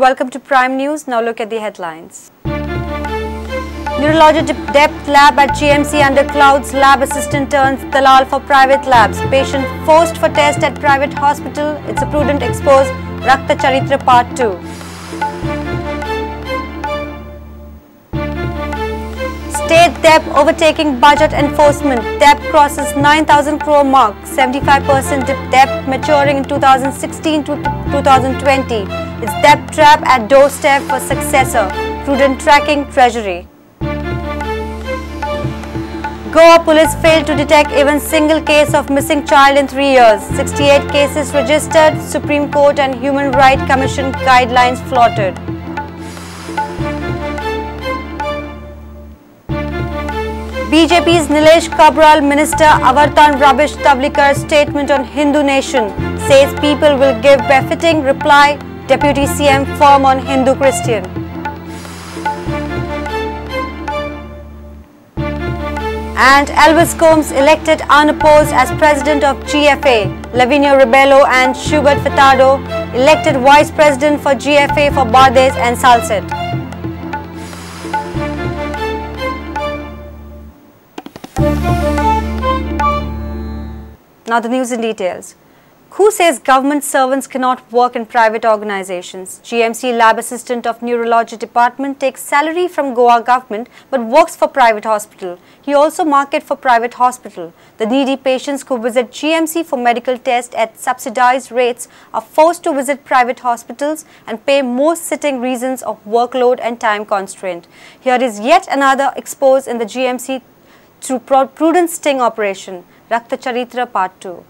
Welcome to Prime News. Now look at the headlines. Neurology depth lab at GMC under clouds. Lab assistant turns dalal for private labs. Patient forced for test at private hospital. It's a prudent expose. Rakta Charitra Part 2. State debt overtaking budget enforcement. Debt crosses 9,000 crore mark. 75% debt maturing in 2016 to 2020. It's debt trap at doorstep for successor. Prudent tracking Treasury. Goa police failed to detect even single case of missing child in 3 years. 68 cases registered. Supreme Court and Human Rights Commission guidelines flouted. BJP's Nilesh Cabral Minister Avartan rubbish Tavlikar's statement on Hindu nation, says people will give befitting reply. Deputy CM firm on Hindu Christian. And Elvis Gomes elected unopposed as president of GFA. Lavinio Rebello and Schubert Furtado elected vice president for GFA for Bardez and Salcete. Now the news in details. Who says government servants cannot work in private organizations? GMC lab assistant of neurology department takes salary from Goa government but works for private hospital. He also market for private hospital. The needy patients who visit GMC for medical tests at subsidized rates are forced to visit private hospitals and pay more, sitting reasons of workload and time constraint. Here is yet another expose in the GMC through prudent sting operation. Rakta Charitra Part 2.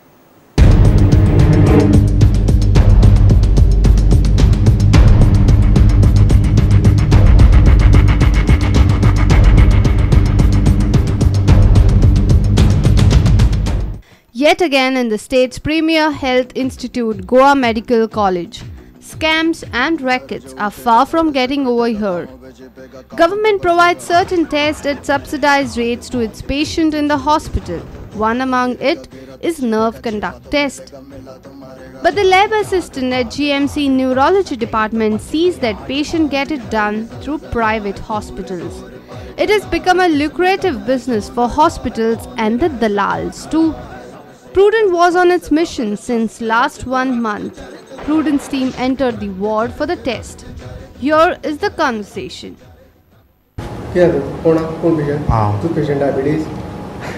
Yet again in the state's premier health institute, Goa Medical College, scams and rackets are far from getting over here. Government provides certain tests at subsidized rates to its patient in the hospital. One among it is nerve conduct test. But the lab assistant at GMC Neurology Department sees that patient get it done through private hospitals. It has become a lucrative business for hospitals and the dalals too. Prudent was on its mission since last 1 month. Prudent's team entered the ward for the test. Here is the conversation. Yeah, कोण patient? तू patient diabetes?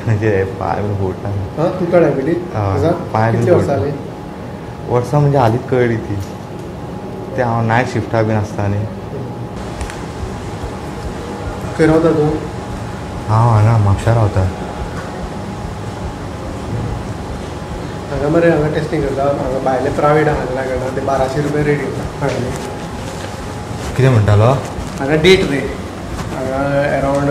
म्हणजे पाय बोटा. हां, तुका diabetes? कितली वर्सां जाली? वर्सां म्हणजे हालींच कळ्ळी ती. ते हांव नायट शिफ्टा बीन आसता न्ही. खंय रावता तूं? हांव हांगा म्हापशा रावता. हांगा मरे हांगा टेस्टिंग करता. हांगा भायले प्रायवेट हांगा करता ते 1200 रुपया रेट घेता. कितें म्हणटालो? हांगा डेट रे हांगा अरावंड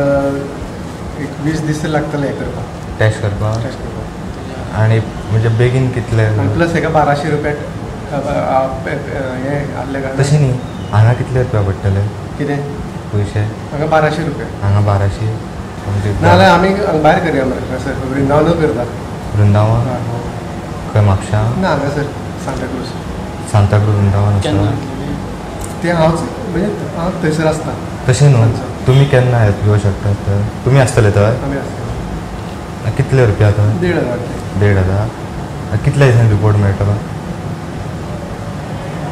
एक 20 दीस लागतले हें करपाक, टेस्ट करपाक. टेस्ट करपाक आनी म्हणजे बेगीन कितले? प्लस हेका 1200 रुपया हें आहले काय? तशें न्ही, हांगा कितले रुपया पडटले? कितें पयशे? हांगा 1200 रुपया. हांगा 1200 म्हणजे नाजाल्यार आमी भायर करया मरे, हांगासर वृंदावनूच करता. वृंदावन खंय? म्हापशा? ना, हांगासर सांताक्रूज. सांताक्रूज वृंदावन आसा तें. हांव म्हणजे हांव थंयसर आसता. तशें न्हू, तुमी केन्ना हेल्प घेवंक शकतात तर? तुमी आसतले तर? आमी आसतले. कितले रुपया तर? 1500. 1500. कितल्या दिसांनी रिपोर्ट मेळटलो?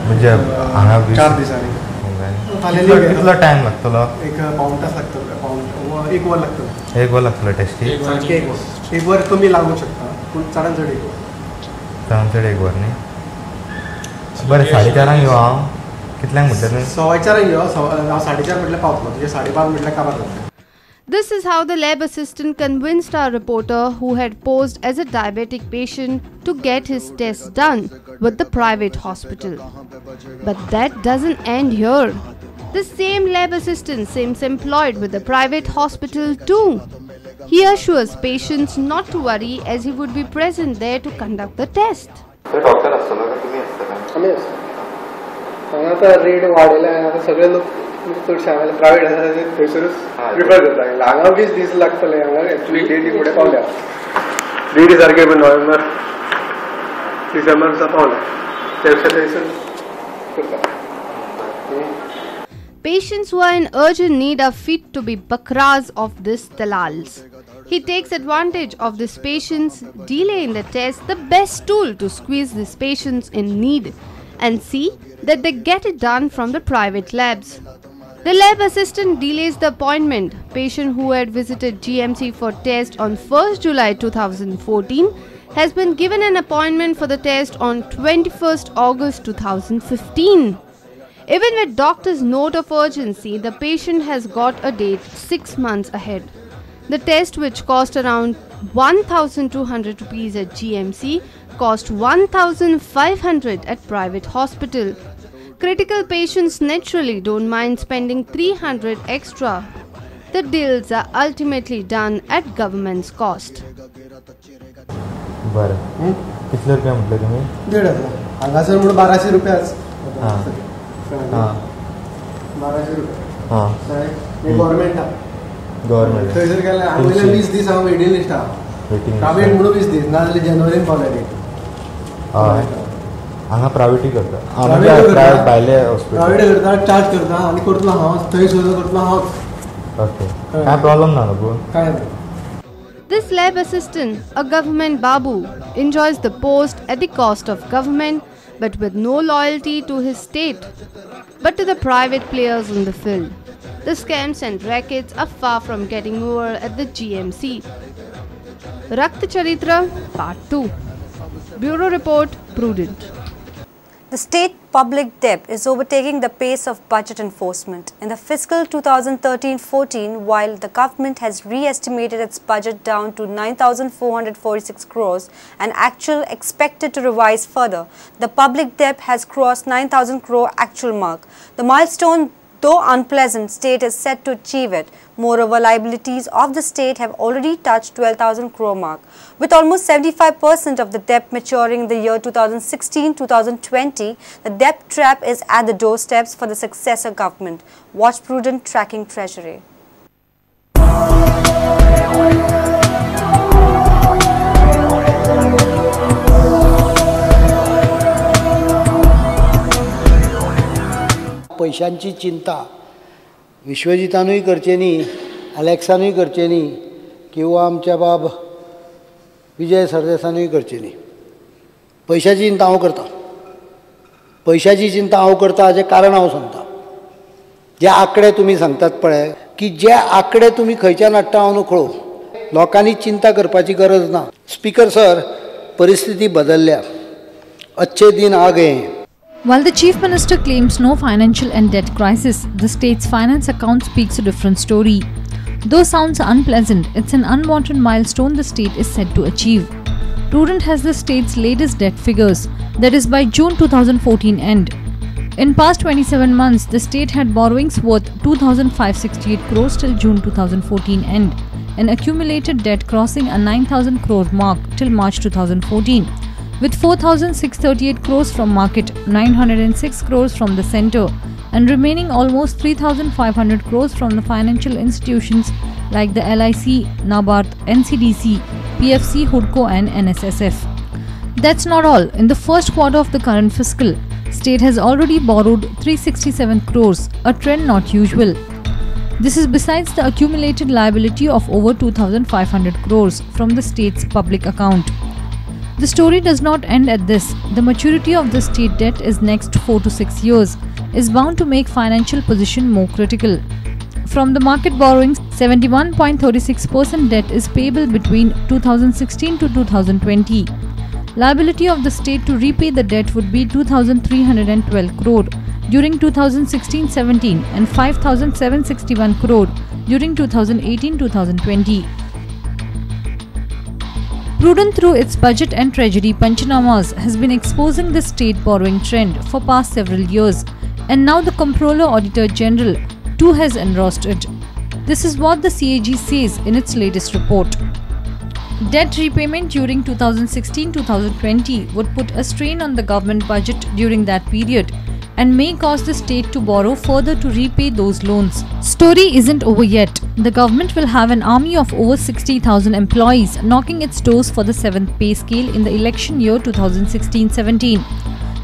म्हणजे हांगा 4 दिसांनी. कितलो टायम लागतलो? एक पाऊण तास लागतलो, एक वर लागतलो. एक वर लागतलो टेस्टी? सारकें एक वर. एक वर कमी लागूंक शकता पूण चडान चड एक वर. चडान चड एक वर न्ही? बरें, 4:30 यो हांव. कितल्यांक म्हटलें तुवें? 4:15 यो. हांव 4:30 म्हटल्यार पावतलो, तुजें 5:30 म्हटल्यार काबार जातलें. This is how the lab assistant convinced our reporter, who had posed as a diabetic patient, to get his test done with the private hospital. But that doesn't end here. The same lab assistant seems employed with the private hospital too. He assures patients not to worry as he would be present there to conduct the test. Doctor आसतलो काय तुमी आसतले? आमी आसतले. हांगा आतां rate वाडयल्या, आतां सगळे लोक चडशे हांगा प्रायवेट आसा ते थंयसरूच प्रिफर करता. हांगा 20 दीस लागतले. हांगा एक्चुली डेटी फुडें पावल्या. डेटी सारके नोव्हेंबर डिसेंबर सुद्दां पावल्या. त्या पेक्षा थंयसर करता. Patients who are in urgent need are fit to be bakras of this dalals. He takes advantage of this patient's delay in the test, the best tool to squeeze these patients in need, and see that they get it done from the private labs. The lab assistant delays the appointment. Patient who had visited GMC for test on 1st July 2014 has been given an appointment for the test on 21st August 2015. Even with doctor's note of urgency, the patient has got a date 6 months ahead. The test, which cost around 1,200 rupees at GMC, cost 1,500 at private hospital. Critical patients naturally don't mind spending 300 extra. The deals are ultimately done at government's cost. बरें, कितले रुपया म्हटले तुमी? 1,500. हांगासर म्हणून 1200 रुपयाच. हां, 1200 रुपया. हां, गव्हर्मेंटाक. गव्हर्मेंट थंयसर गेल्यार हांव 20 दीस हांव वेटिंग लिस्ट आहा. प्रायवेट म्हणून 20 दीस, नाजाल्यार जानेवारीन पावल्या डेट. हय, हांगा प्रायवेटूय करता. भायले हॉस्पिटल प्रायवेट करता, चार्ज करता आनी करतलो हांव, थंय सुद्दां करतलो हांव. ओके, कांय प्रॉब्लम ना न्हू? कांय ना. This lab assistant, a government babu, enjoys the post at the cost of government, but with no loyalty to his state, but to the private players in the field. The scams and rackets are far from getting over at the GMC. Rakta Charitra, Part 2. Bureau Report, Prudent. The state public debt is overtaking the pace of budget enforcement. In the fiscal 2013-14, while the government has re-estimated its budget down to 9,446 crores and actual expected to revise further, the public debt has crossed 9,000 crore actual mark. The milestone, though unpleasant, state is set to achieve it. Moreover, liabilities of the state have already touched 12,000 crore mark. With almost 75% of the debt maturing in the year 2016-2020, the debt trap is at the doorsteps for the successor government. Watch Prudent tracking Treasury. पैशांची चिंता विश्वजितानूय करचे न्ही, अलेक्सानूय करचे न्ही, किंवा आमच्या बाब विजय सरदेसानूय करचे न्ही. पैशाची चिंता हांव करता, पैशाची चिंता हांव करता हाचें कारण हांव सांगता. जे आंकडे तुमी सांगतात पळय की जे आंकडे तुमी खंयच्यान हाडटा हांव नकळो, लोकांनी चिंता करपाची गरज ना. स्पीकर सर, परिस्थिती बदलल्या, अच्छे दिन आ गए. While the Chief Minister claims no financial and debt crisis, the state's finance account speaks a different story. Though sounds unpleasant, it's an unwanted milestone the state is set to achieve. Prudent has the state's latest debt figures, that is by June 2014 end. In past 27 months, the state had borrowings worth 2,568 crores till June 2014 end, and accumulated debt crossing a 9,000 crore mark till March 2014. With 4,638 crores from market, 906 crores from the centre, and remaining almost 3,500 crores from the financial institutions like the LIC, NABARD, NCDC, PFC, HUDCO and NSSF. That's not all. In the first quarter of the current fiscal, state has already borrowed 367 crores, a trend not usual. This is besides the accumulated liability of over 2,500 crores from the state's public account. The story does not end at this. The maturity of the state debt is next 4 to 6 years, is bound to make financial position more critical. From the market borrowings, 71.36% debt is payable between 2016 to 2020. Liability of the state to repay the debt would be 2,312 crore during 2016-17 and 5,761 crore during 2018-2020. Prudent, through its budget and treasury panchanamas, has been exposing the state borrowing trend for past several years, and now the Comptroller Auditor General too has endorsed it. This is what the CAG says in its latest report. Debt repayment during 2016-2020 would put a strain on the government budget during that period and may cause the state to borrow further to repay those loans. Story isn't over yet. The government will have an army of over 60,000 employees knocking its doors for the 7th pay scale in the election year 2016-17.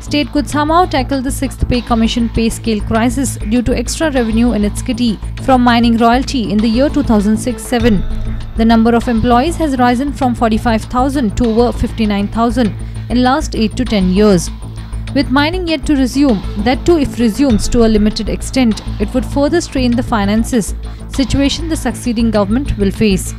State could somehow tackle the 6th Pay Commission pay scale crisis due to extra revenue in its kitty from mining royalty in the year 2006-07. The number of employees has risen from 45,000 to over 59,000 in last 8 to 10 years. With mining yet to resume, that too if resumes to a limited extent, it would further strain the finances, situation the succeeding government will face.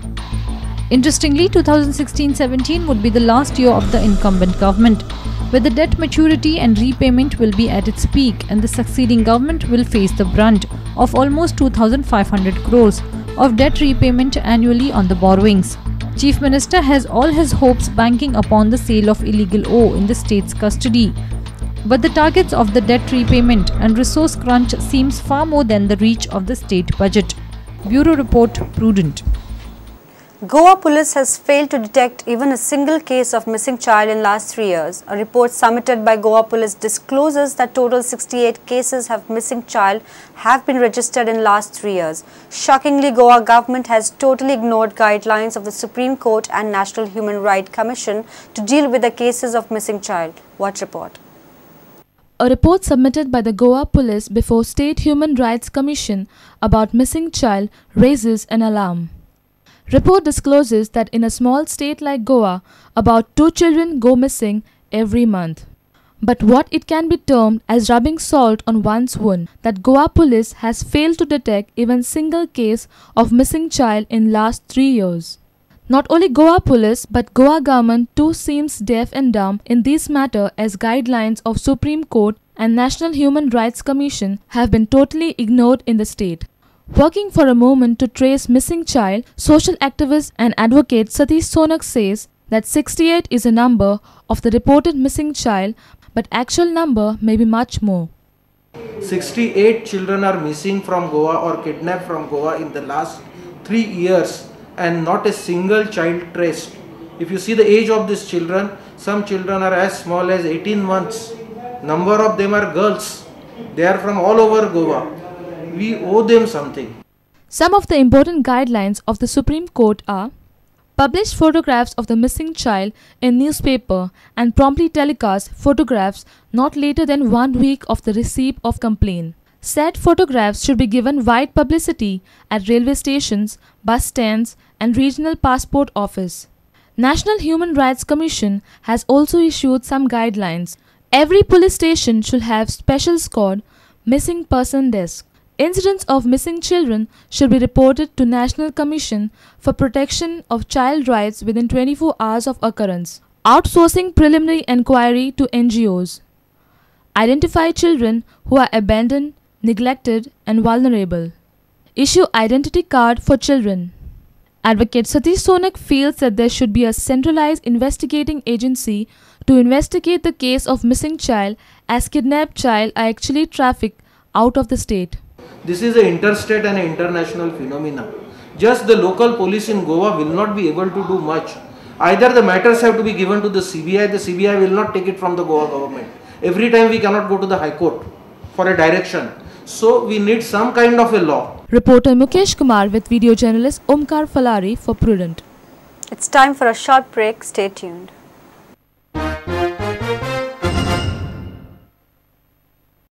Interestingly, 2016-17 would be the last year of the incumbent government, where the debt maturity and repayment will be at its peak and the succeeding government will face the brunt of almost 2,500 crores of debt repayment annually on the borrowings. Chief Minister has all his hopes banking upon the sale of illegal ore in the state's custody. But the targets of the debt repayment and resource crunch seems far more than the reach of the state budget. Bureau Report, Prudent. Goa police has failed to detect even a single case of missing child in last 3 years. A report submitted by Goa police discloses that total 68 cases of missing child have been registered in last 3 years. Shockingly, Goa government has totally ignored guidelines of the Supreme Court and National Human Rights Commission to deal with the cases of missing child. Watch report. A report submitted by the Goa police before State Human Rights Commission about missing child raises an alarm. Report discloses that in a small state like Goa, about 2 children go missing every month. But what it can be termed as rubbing salt on one's wound, that Goa police has failed to detect even single case of missing child in last 3 years. Not only Goa police but Goa government too seems deaf and dumb in this matter, as guidelines of Supreme Court and National Human Rights Commission have been totally ignored in the state. Working for a moment to trace missing child, social activist and advocate Satish Sonak says that 68 is a number of the reported missing child, but actual number may be much more. 68 children are missing from Goa or kidnapped from Goa in the last 3 years and not a single child traced. If you see the age of these children, some children are as small as 18 months. Number of them are girls. They are from all over Goa. We owe them something. Some of the important guidelines of the Supreme Court are: publish photographs of the missing child in newspaper and promptly telecast photographs not later than 1 week of the receipt of complaint. Said photographs should be given wide publicity at railway stations, bus stands and regional passport office. National Human Rights Commission has also issued some guidelines. Every police station should have special squad, missing person desk. Incidents of missing children should be reported to National Commission for Protection of Child Rights within 24 hours of occurrence. Outsourcing preliminary enquiry to NGOs. Identify children who are abandoned, neglected and vulnerable. Issue identity card for children. Advocate Satish Sonak feels that there should be a centralized investigating agency to investigate the case of missing child, as kidnapped child are actually trafficked out of the state. This is an interstate and international phenomena. Just the local police in Goa will not be able to do much. Either the matters have to be given to the CBI will not take it from the Goa government. Every time we cannot go to the High Court for a direction. So we need some kind of a law. Reporter Mukesh Kumar with video journalist Omkar Falari for Prudent. It's time for a short break. Stay tuned.